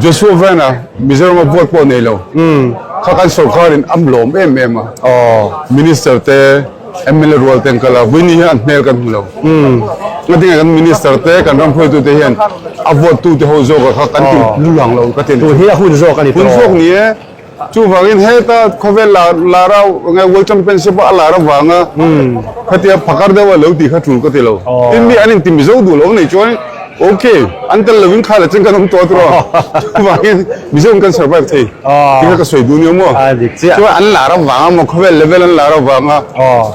Joshua Van-a Mizoram-a vote pawh nei lo kha kan sorkarin a lawm em em a, Minister te, mla rual te an kal a, Winnie hian an hmel kan hmu lo. Ngatinge kan Minister te, kan ram hruaitute hian a vote tute ho zawka kha kan ti lulang lo ka ti a ni. Tun hi a hun zawk a ni tawh. Hun zawk ni e. Chuvangin heta khawvel lar lar a nge World Championship a lar avanga khatia phakar deuh a lo tih kha tul ka ti lo. Tin mi an inti Mizo duh lo nei chuan ok an tel lovin kha la chen kan awm tawh tur a. Chuvangin Mizo in kan survive thei tih kha ka sawi duh nia maw. Chuan an lar avanga maw khawvel level an lar avanga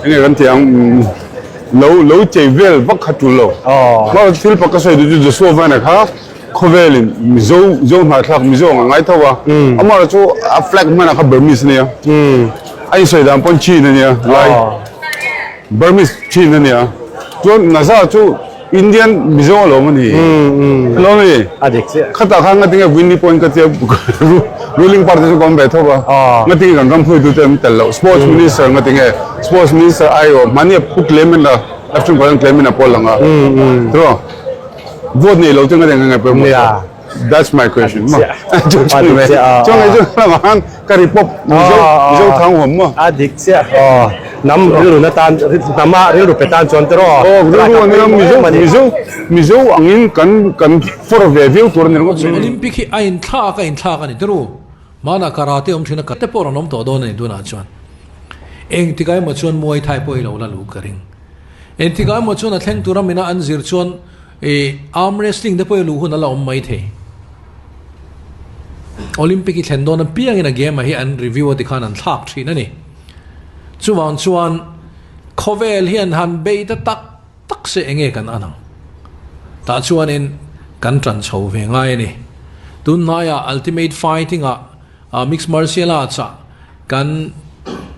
enge kan tih ang lo lo chei vel vak kha tul lo. Thil pakhat ka sawi duh chu Joshua Van-a kha Khawvelin Mizo Zo hnahthlak Mizo ang a ngai tho a, amaherawh chu a flag hmanah kha Burmese a nia, a insawi dan pawn Chin a nia, Lai Burmese Chin a nia, chuan Naza chu Indian Mizo a lawm a ni, a lawm a ni, khatah khan ngatinge Winnie pawhin ka tia ruling party chu ka awm ve tho a, ngatinge kan ram hruaitute an tel loh, sports minister ngatinge sports minister aiawh mahni a pu Clement a, Lafchan President Clement a pawh a lang a, tiraw. Vote nei lo chu nga reng ngai pawimawh tawh. That's my question maw. Chu chu ni mai. Chuan kei chu lamah khan ka ri pawp Mizo Mizo thang huam maw. A dik chiah aw. Hnam rilru na tan hnama rilru pe tan chuan tiraw. Aw rilru a nia Mizo Mizo Mizo angin kan kan for ve viau tur a ni ringawt mai. Olympic hi a inthlak a inthlak a ni tiraw. Hmanah karate awm thin a karate pawh rawn awm tawh dawn a ni tunah chuan. Engtikah emaw chuan Muay Thai pawh hi lo la luh ka ring. Engtikah emaw chuan a thleng tura mina an zir chuan ih arm wrestling te pawh hi luh hun a la awm mai thei. Olympic hi thlen dawn apiangin a game ah hi an review a tikhan an thlak thin a ni. Chuvang chuan khawvel hian han bei ta tak tak se enge kan an ang. Tah chuanin kan tan chho ve ngai a ni. Tunhnaiah Ultimate Fighting ah Mixed Martial Arts ah Kan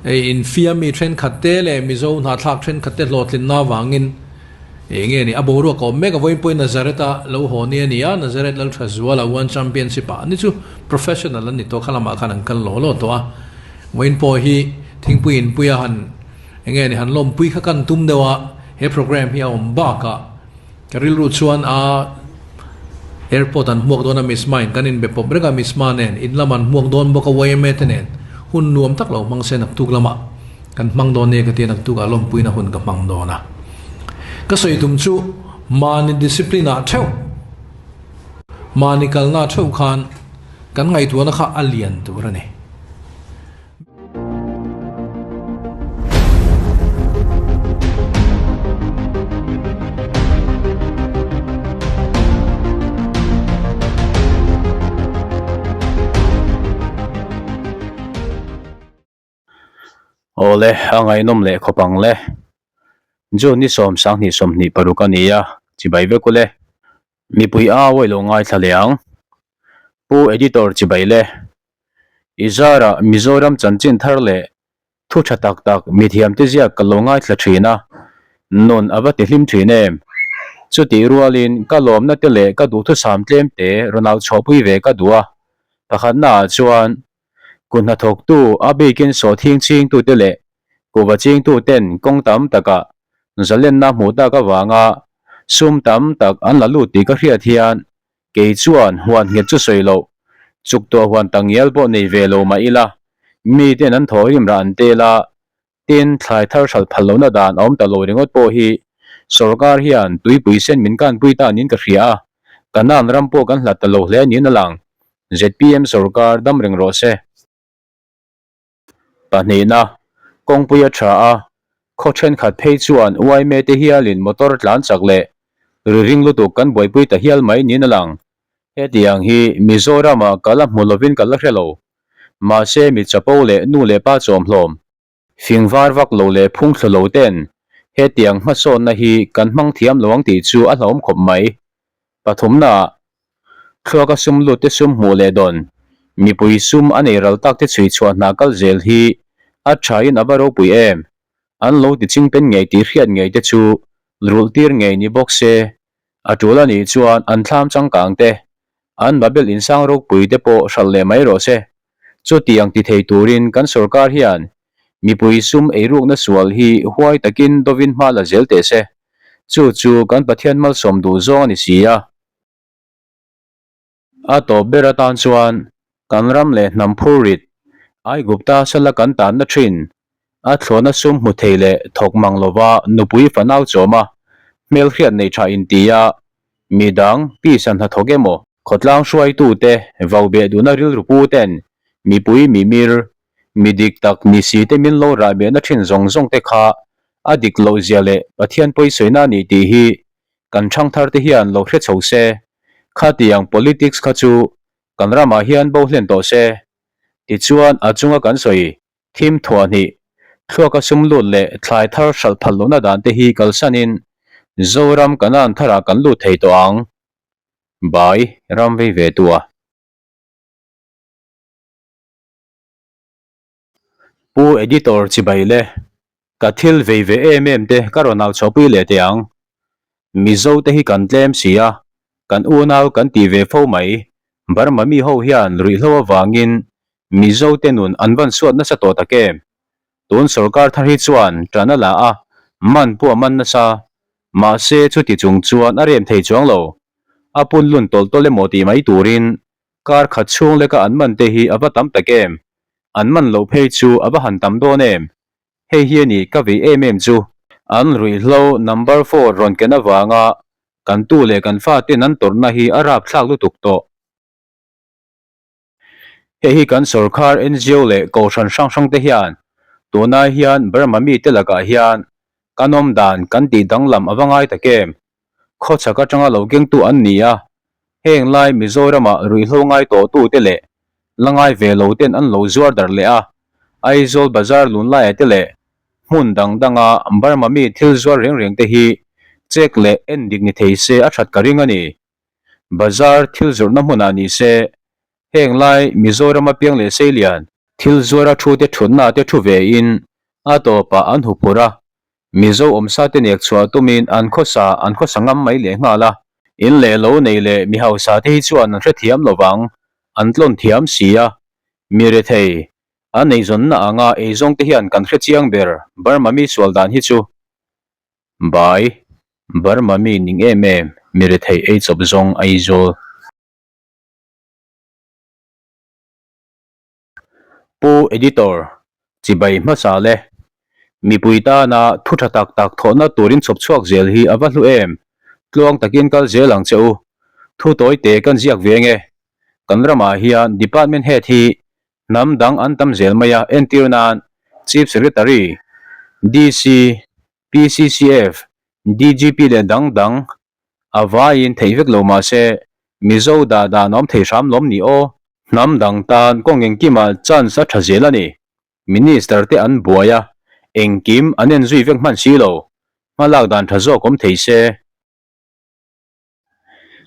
infiam mi thenkhat te leh Mizo hnahthlak thenkhat te hlawhtlinna avangin eng nge ni a boruak a awm mek a, vawiin pawhin Nazareth a lo haw ni a ni a, Nazareth Lalthazuala One Championship ah ni chu professional an ni tawh kha lamah khan an kal law law tawh a, vawiin pawh hi thingpui inpui a han eng nge ni han lawmpui kha kan tum deuh a, he program hi a awm bakah Ka rilru chuan a airport an hmuak dawn a Miss Ma in kan inbe pawp reng a Miss Ma nen in lam an hmuak dawn bawk a yma te nen hun nuam tak lo hmang se naktuk lamah kan hmang dawn nia ka ti a naktuk ah lawmpuina hun ka hmang dawn a ka sawi tum chu mahni discipline ah theuh mahni kalna theuh khan kan ngaihtuahna kha a lian tur a ni. Awle, a ngaihnawm leh khawp ang le. June ni sawm sang hnih 26 a ni a, chibai vek ule. Mipui a awih lo ngaithla leh ang. Pu Editor chibai le. I zarah Mizoram chanchin thar leh thu tha tak tak mithiamte ziak ka lo ngaithla thin a, nun a va ti hlim thin em? Chutih rualin ka lawmna te leh ka duhthusam tlem te rawn au chhuahpui ve ka duh a, pakhatnaah chuan kut hnathawktu a bikin sawhthing chingtute leh kuhva chingtuten kawng tam takah zalenna hmuh tak avanga sum tam tak an la lut tih ka hriat hian Kei chuan huan nghet chu sawi loh, chuk tuah huan tak ngial pawh nei ve lo mah ila, miten an thawhrim rah an tel a, tin, thlai thar hralh phal lohna dan a awm ta lo ringawt pawh hi sorkar hian tuipui sen min kanpui ta niin ka hria a, Kanan ram pawh kan hlat ta lo hle niin a lang. Zpm sorkar dam reng rawh se. Pahnihna, kawngpui a tha a, khaw thenkhat phei chuan uaime te hialin motor tlan chak leh ri ring lutuk kan buaipui ta hial mai niin a lang. Hetiang hi Mizoramah ka la hmu lovin ka la hre lo. Mahse mi chapo leh nu leh pa chawmhlawm, fing var vak lo leh phung thlu lo ten hetiang hmasawnna hi kan hmang thiam lo ang tih chu a hlauhawm khawp mai. Pathumnaah, thluaka sum lut te sum hmuh leh dawn, mipui sum a nei ral tak te chhui chhuah hna kal zel hi a thain a va ropui em? An lo ti chingpen ngei tih hriat ngei te chu rulh tir ngei ni bawk se, a tul a nih chuan an thlam changkang te, an Babel insang ropui te pawh hralh leh mai rawh se. Chutiang ti thei turin kan sorkar hian mipui sum eirukna sual hi huai takin dovin hma la zel teh se. Chu chu kan Pathian malsawm duh zawng a ni si a. A tawp ber atan chuan kan ram leh hnam phurrit, Aigupta sala kan tanna thin, a thlawhna sum hmu thei leh thawk mang lova nupui fanau chawma hmelhriat nei tha intia midang pisa hnathawk emaw, khawtlang hruaitute vaubeh duhna rilru pu ten mipui mimir, mi dik tak ni si te min lo rahbehna thin zawng zawng te kha a dik loh zia leh Pathian pawisawiina a ni tih hi kan thangthar te hian lo hre chho se, khatiang politics kha chu kan ramah hian bo hlen tawh se. Tichuan a chunga kan sawi thim thuah hnih, thluaka sum lut leh thlai thar hralh phal lohna dan te hi kalsanin Zoram Kanan tharah kan lut thei tawh ang. Bai ram vei ve tu a. Pu Editor chibai le, ka thil vei ve em em te ka rawn au chhuahpui leh teh ang. Mizo te hi kan tlem si a, kan unau kan ti ve fo mai. Burma mi ho hian ruihhlo avangin Mizo te nun an van suat nasa tawh tak em? Tun sorkar thar hi chuan tan a la a, man pawh a man nasa. Mahse chuti chung chuan a rem thei chuang lo. A punlun tawlh tawlh emaw tih mai turin Kar khat chhung leka an man te hi a va tam tak em? An man loh phei chu a va han tam dawn em? Hei hi a ni ka vei em em chu. An ruihhlo number four rawn ken avanga kan tu leh kan faten an tawrhna hi a rapthlak lutuk tawh. Hei hi kan sawrkhar NGO leh kohhran hrang hrang te hian tunai hian Burma mite lakah hian kan awm dan kan tih danglam a va ngai tak em? Khawchhak atanga lo kengtu an ni a, heng lai Mizorama ruihhlo ngai tawhtute leh la ngai ve lo ten an lo zuar darh leh a, Aizawl bazar lunlaiah te leh hmun dang danga Burma mi thil zuar reng reng te hi check leh en dik ni thei se a that ka ring a ni. Bazar thil zawrhna hmunah ni se, heng lai Mizorama piang leh seilian thil zuara thu te thutna te thu ve in a tawpah an huphurh a, Mizo awmsa te nek chhuah tumin an khawsa an khawsa ngam mai leh nghal a, in leh lo nei leh mi hausa te hi chuan an hrethiam lo vang, an tlawn thiam si a. Mi rethei, an eizawnna anga eizawng te hian kan hrechiang ber Burma mi sual dan hi chu. Bai, Burma mi ning em em, mi rethei ei chawp zawng Aizawl. Pu Editor, chibai hmasa le. Mipui tana thu tha tak tak thawhna turin chhawp chhuak zel hi a va hlu em? Tluang takin kal zel ang che u. Thu tawi te kan ziak ve nge. Kan ramah hian Department Head hi hnam dang an tam zel mai a, entir nan Chief Secretary, DC, PCCF, DGP leh dang dang A vaiin theih vek lo mahse Mizo dah dan a awm thei hram lawm ni aw. Hnam dang tan kawng engkimah chance a tha zel a ni. Minister te an buai a, engkim an en zui vek hman si lo. Hmalak dan tha zawk awm thei se.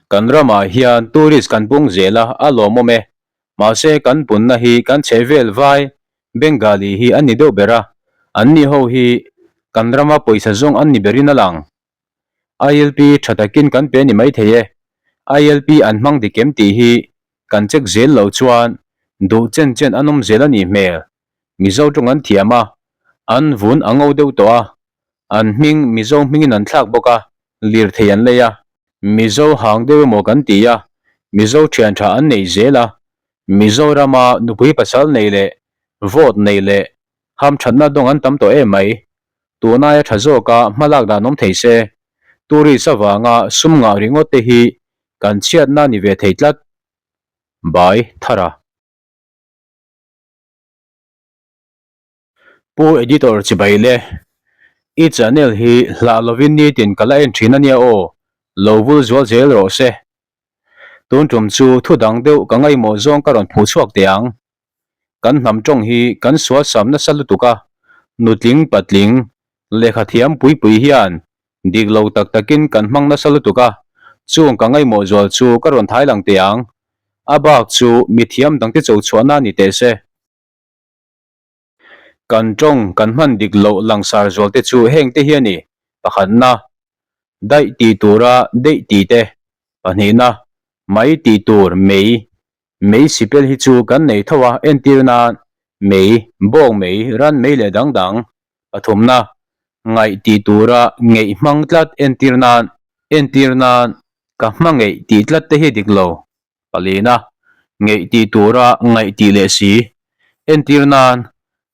Kan ramah hian tourist kan pung zel a, a lawmawm e. Mahse kan punna hi kan chhehvel vai Bengali hi an ni deuh ber a, anni ho hi kan rama pawisa zawng an ni berin a lang. ILP tha takin kan pe ni mai thei e. ILP an hmang dik em tih hi kan check zel loh chuan duh chen chen an awm zel a nih hmel. Mizo tawng an thiam a, an vun a ngo deuh tawh a, an hming Mizo hmingin an thlak bawk a, lirthei an lei a. Mizo hang deuh emaw kan ti a, Mizo thian tha an nei zel a, Mizorama nupui pasal nei leh vote nei leh hamthatna dawng an tam tawh em mai. Tunai a tha zawk a hmalak dan awm thei se, tourist avanga sum ngah ringawt te hi kan chhiatna ni ve thei tlat. Bai Thara. Pu Editor chibai le, i channel hi hlah lovin nitin ka la en thin a nia aw, lo vul zual zel rawh se. Tun tum chu thu dang deuh ka ngaihmawh zawng ka rawn phuh chhuak teh ang. Kan hnam tawng hi kan sual sam nasa lutuk a, nutling patling, lehkha thiam pui pui hian dik lo tak takin kan hmang nasa lutuk a, chung ka ngaihmawh zual chu ka rawn thai lang teh ang. A bak chu mithiam dangte cho chhuahna ni teh se. Kan tawng kan hman dik loh langsar zual te chu heng te hi a ni, pakhatna, daih tih tura deih tih te, pahnihna, mai tih tur mei, mei sipel hi chu kan nei tho a, entir nan, mei, bawng mei, ran mei leh dang dang, pathumna, ngaih tih tura ngeih hmang tlat entir nan, entir nan, ka hmangeih tih tlat te hi dik lo. Palina, ngeih tih tura ngaih tih leh si. Entir nan,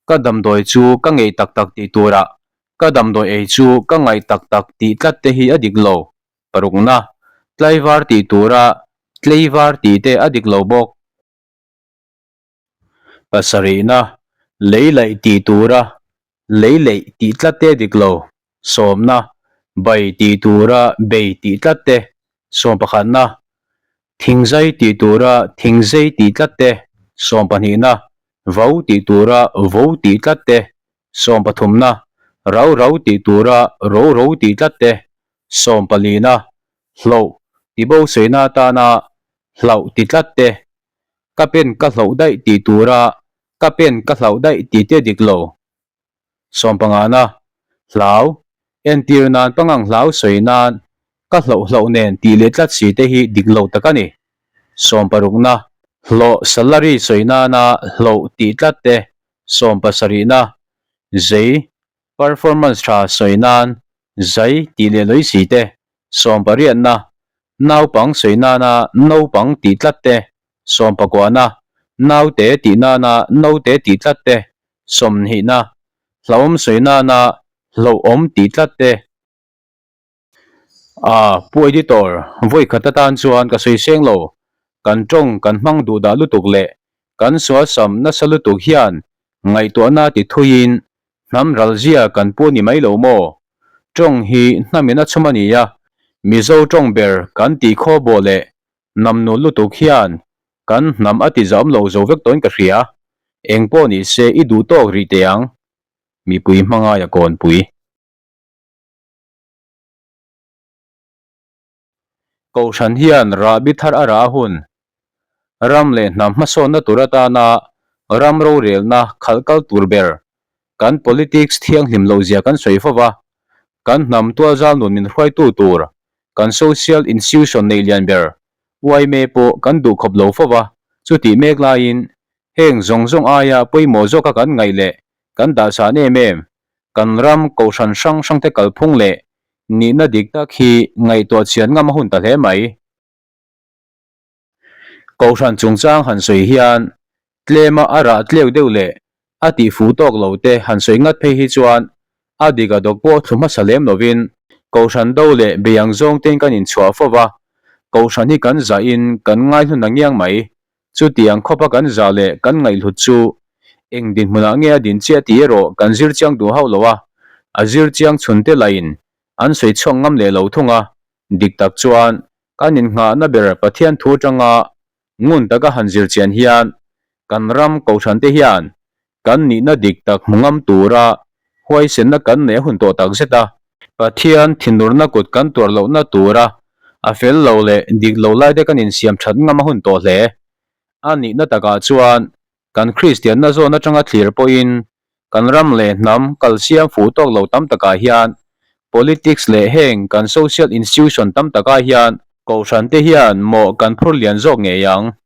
ka damdawi chu ka ngeih tak tak tih turah ka damdawi ei chu ka ngaih tak tak tih tlat te hi a dik lo. Parukna, tlaivar tih tura tleivar tih te a dik lo bawk. Pasarihna, lei laih tih tura lei leih tih tlat te dik lo. Sawmna, bai tih tura bei tih tlat te. Sawmpakhatna, thingzai tih tura thingzei tih tlat te. Sawmpahnihna, vo tih tura vo tih tlat te. Sawmpathumna, rau rau tih tura ro ro tih tlat te. Sawmpalina, hloh tibo sawina atana hlauh ti tlat te. Ka pen ka hloh daih tih tura ka pen ka hlauh daih tih te dik lo. Sawmpangana, hlau, entir nan pangang hlau sawi nan ka hloh hloh nen tih leh tlat si te hi dik lo tak a ni. Sawmparukna, hlawh salary sawi nana hloh tih tlat te. Sawmpasarihna, zei, performance tha sawi nan zai tih leh lawi si te. Sawmpariatna, naupang sawi nana naupang tih tlat te, sawmpakuahna, naute tih nana naute tih tlat te, sawmhnihna, hlauhawm sawi nana hlauhawm tih tlat te. A, Pu Editor, vawi khat atan chuan ka sawi seng lo, kan tawng kan hmang duh dah lutuk leh kan sualsam nasa lutuk hian ngaihtuahna ti thuiin Hnam ralzia kan pu ni mai lo maw? Tawng hi hnamin a chhum a ni a, Mizo tawng ber kan tih khaw bawh leh hnam nul lutuk hian kan hnam a ti zahawm lo zo vek tawhin ka hria. Eng pawh ni se i duh tawk rih teh ang. Mipui hmangaia kawnpui. Kohhran hian rahbi thar a rah hun, ram leh hnam hmasawnna tur atana ram rorelna khalh kal tur ber kan politics thianghlim lohzia kan sawi fo va, kan hnam tualzal nun min hruaitu tur kan social institution neih lian ber yma pawh kan duhkhawp lo fo va, chutih mek laiin heng zawng zawng aia pawimawh zawka kan ngaih leh kan dahsan em em kan ram kohhran hrang hrangte kalphung leh nihna dik tak hi ngaihtuah chian ngam a hun ta hle mai. Kohhran chungchang han sawi hian tlema a rah tleu deuh leh a tih fu tawk lo te han sawi ngat phei hi chuan a dik a dawk pawh thlu hmasa lem lovin Kohhran do leh bei ang zawng tein kan inchhuah fo va, Kohhran hi kan zahin kan ngaihlun a ngiang mai. Chutiang khawpa kan zah leh kan ngaihhlut chu eng dinhmunah nge a din chiah tih erawh kan zir chiang duh hauh lo a, a zir chiang chhun te lahin an sawi chhuak ngam leh lo thung a, dik tak chuan kan innghahna ber Pathian thu atanga ngun taka han zir chian hian kan ram kohhran te hian kan nihna dik tak hmu ngam tura huaisenna kan neih a hun tawh tak zet a. Pathian thinurna kut kan tuar lohna tura a fel lo leh dik lo lai te kan insiam that ngam a hun tawh hle. A nihna takah chuan kan Kristianna zawn atanga thlir pawhin kan ram leh hnam kalsiam fuh tawk lo tam takah hian politics leh heng kan social institution tam takah hian kohhran te hian mawh kan phur lian zawk ngei ang.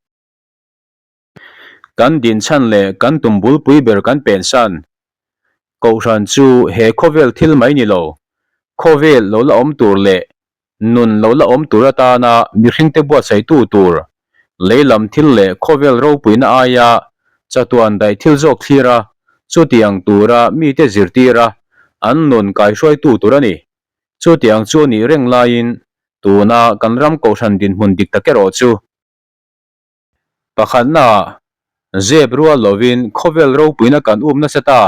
Kan dinchhan leh kan tum bulpui ber kan pensan. Kohhran chu he khawvel thil mai ni lo, khawvel lo la awm tur leh nun lo la awm tur atana mihringte buatsaihtu tur, lei lam thil leh khawvel ropuina aia chatuan daih thil zawk thlir a, chutiang tura mite zirtir a, an nun kaihruaitu tur a ni. Chutiang chu a nih reng laiin tuna kan ram kohhran dinhmun dik tak erawh chu, Pakhatnaah, zep rual lovin khawvel ropuina kan up nasa ta.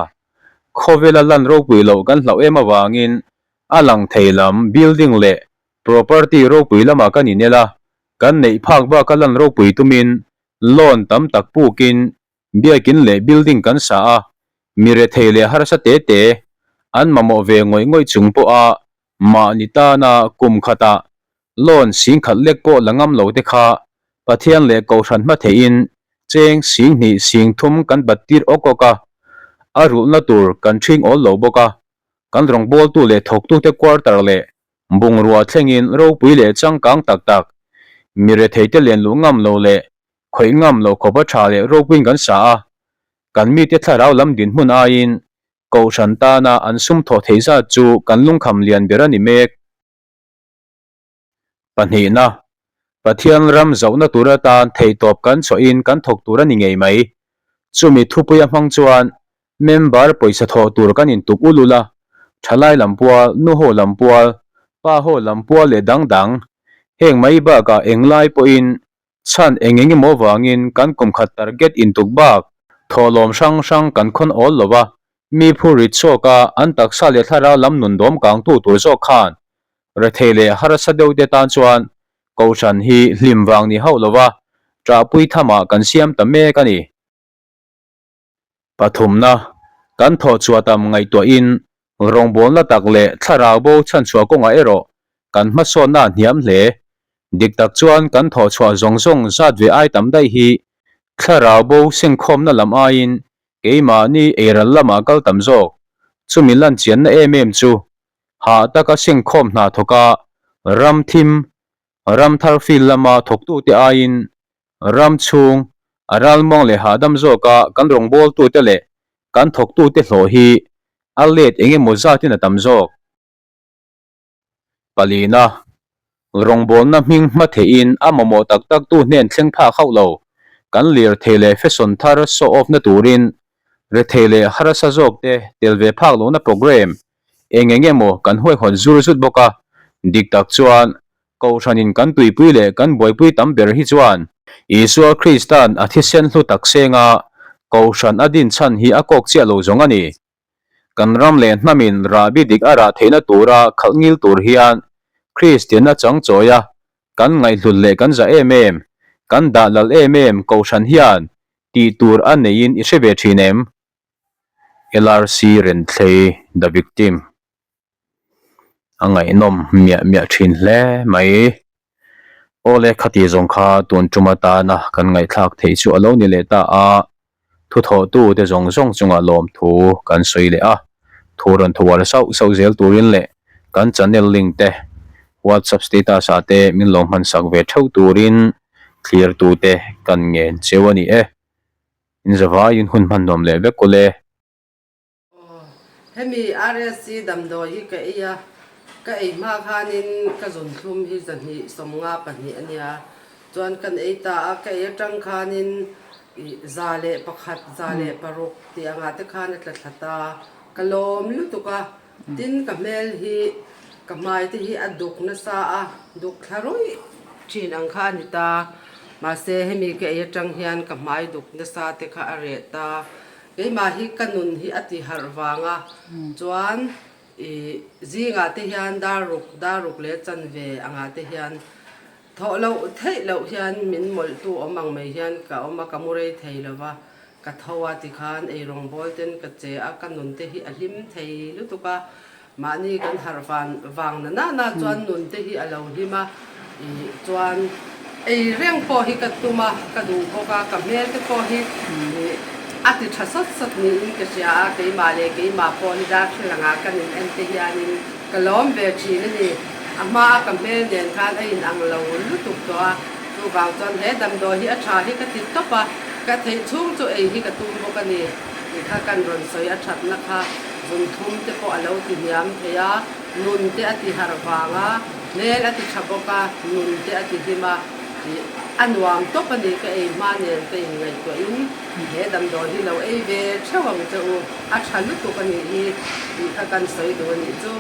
Khawvela lan ropui loh kan hlauh em avangin a lang thei lam building leh property ropui lamah kan inel a, kan neih phak baka lan ropui tumin loan tam tak pukin biakin leh building kan sa a, mi rethei leh harsa te te an mamawh ve ngawih ngawih chung pawha Mahni tana kum khatah loan singkhat lek pawh la ngam lo te kha Pathian leh Kohhran hma theihin cheng singhnih singthum kan bat tir awk awk a, a rulhna tur kan ṭhing awl lo bawk a, kan rawngbawltu leh thawktute quarter leh bungrua thlengin ropui leh changkang tak tak, mi retheite len luh ngam lo leh khawih ngam lo khawpa ṭha leh ropuiin kan sa a, kan mite thlarau lam dinhmun aiin Kohhran tana an sum thawh theih zat chu kan lungkham lian ber a ni mek. Pahnihna. Pathian ram zauhna tur atan theihtawp kan chhuahin kan thawk tur a ni ngei mai. Chumi thupuia hmang chuan member pawisa thawh tur kan intuk ul ul a, thalai lam pual, nuho lam pual, pa ho lam pual leh dang dang. Heng mai bakah englai pawhin chhan eng eng emaw vangin kan kum khat target intuk bak thawhlawm hrang hrang kan khawn awl lo a, mi phur rit chhuaka an taksa leh thlarau lam nun dawm kangtu tur zawk khan Rethei leh harsa deuh te tan chuan Kohhran hi hlim vang ni hauh lova ṭahpui thamah kan siam ta mek a ni. Pathumna, kan thawh chhuah tam ngaihtuahin rawngbawlna tak leh thlarau bo chhanchhuah kawngah erawh kan hmasawnna a hniam hle. Dik tak chuan kan thawh chhuah zawng zawng zat ve ai tam daih hi thlarau bo sengkhawmna lam aiin keimahni eiral lamah kal tam zawk. Chumi lanchianna em em chu Hah taka sengkhawm hna thawka ram thim, ram thar field lama thawktute aiin ram chhung a ralmuang leh hahdam zawka kan rawngbawltute leh kan thawktute hlawh hi a let eng emaw zatin a tam zawk. Palina, Rawngbawlna hming hma theihin a mamawh tak tak tu hnen thleng phak hauh lo. Kan lirthei leh fashion thar show off na turin rethei leh harsa zawk te tel ve phak lohna programme eng eng emaw kan huaihawt zur zut bawk a. Dik tak chuan Kohhranin kan tuipui leh kan buaipui tam ber hi chuan Isua Krista'n a thisen hlu tak senga Kohhran a din chhan hi a kawk chiah lo zawng a ni. Kan ram leh hnamin rahbi dik a rah theihna tura khalh ngil tur hian Kristianna chang chawia kan ngaihhlut leh kan za em em, kan dah lal em em Kohhran hian tih tur a neiin i hre ve thin em? LRC Renthlei The Victim. A ngaihnawm miah miah thin hle mai. Awle khati zawng kha tun tum atana kan ngaihthlak theih chu a lo ni leh ta a, thuthawhtu te zawng zawng chungah lawmthu kan sawi leh a, thu rawn thual sauh sauh zel turin leh kan channel link te WhatsApp status ah te min lo hmansak ve theuh turin thlir tute kan ngen cheu a ni e. Inzavaiin hun hman nuam leh vek ule. Aw, hemi RSC damdawi hi ka ei a, ka ei hma khanin ka zunthlum hi zahnih 52 a nia, chuan kan ei ta a, ka ei atang khanin ih 101, 106 tih angah te khan a tla thla ta, ka lawm lutuk a, tin ka hmel hi ka hmai te hi a duk nasa a, duk thla ruih thin ang kha a ni ta, mahse hemi ka ei atang hian ka hmai duk nasa te kha a reh ta. Keimah hi ka nun hi a ti harh vang a, chuan i zingah te hian dar ruk, dar ruk leh chanve angah te hian thawh loh theih loh hian min mawlhtu awm ang mai hian ka awm a, ka mu rei thei lo va, ka tho a tikhan eirawng bawl ten ka che a, ka nun te hi a hlim thei lutuk a. Mahni kan harh van vang na na na chuan nun te hi a lo hlim a, ih chuan ei reng pawh hi ka tum a, ka duh bawk a, ka hmel te pawh hi ih a ti tha sawt sawt niin ka hria a, keimah leh keimah pawh hi darthlalang ah kan in en te hianin ka lawm ve thin a ni. A hma a ka hmel nen khan a in ang lo lutuk tawh a, chuvang chuan he damdawi hi a tha hi ka ti tawp a, ka theih chhung chu ei hi ka tum bawk a ni. Tih kha kan rawn sawi a thatna kha zunthum te pawh a lo ti hniam thei a, nun te a ti harh vang a, hmel a ti tha bawk a, nun te a ti hlim a, tih a nuam tawp a ni. Ka ei hma nen ka inngaihtuahin he damdawi hi lo ei ve theuh ang che u, a tha lutuk a nih hi tih kha kan sawi duh a nih chu.